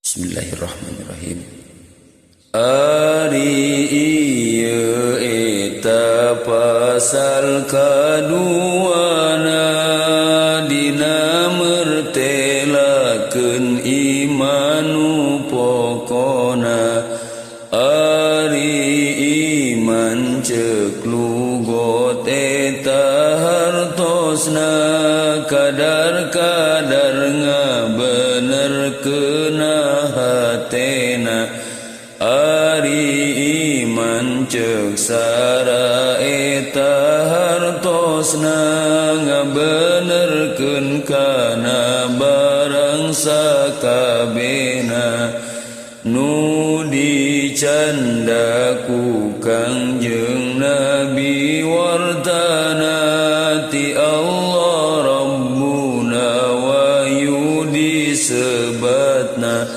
Bismillahirrahmanirrahim. Ari ieu eta pasal kaduana dina mertelakeun imanu pokona. Ari iman ceuk lugot eta hartosna kadar-kadar ngabenerkeuna hatena. Ari iman ceuk sara eta hartosna ngabenerkeun kana barang sakabehna. Nu dicanda ku Kangjeng Nabi wartana ti Allah Rabbuna wahyu disebatna.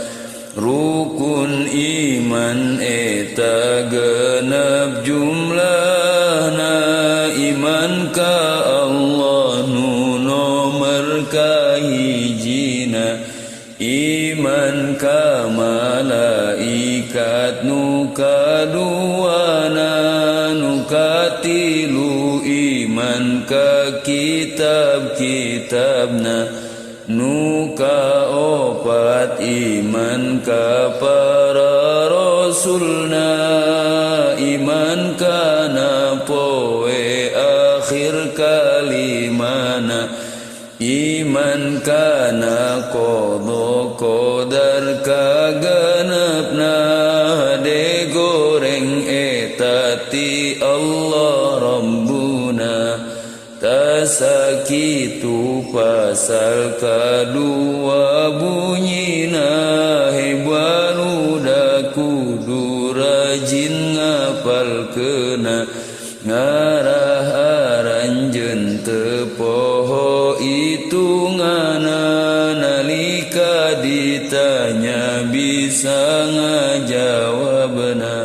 Rukun iman eta genep jumlahna, iman ka Allah nu nomer kahijina, iman ka malaikat nu kaduana, nu katilu iman ka kitab-kitabna, nu kaopat iman ka para rasulna, iman kana poe akhir kalimana, iman kana qadha qadar kagenepna, hade goreng eta ti Allah Rabbuna. Tasakitu pasal kadua bunyina, hebaruda kudu rajin ngapalkeuna, ngarah aranjeun teu poho hitungana, nalika ditanya bisa ngajawabna.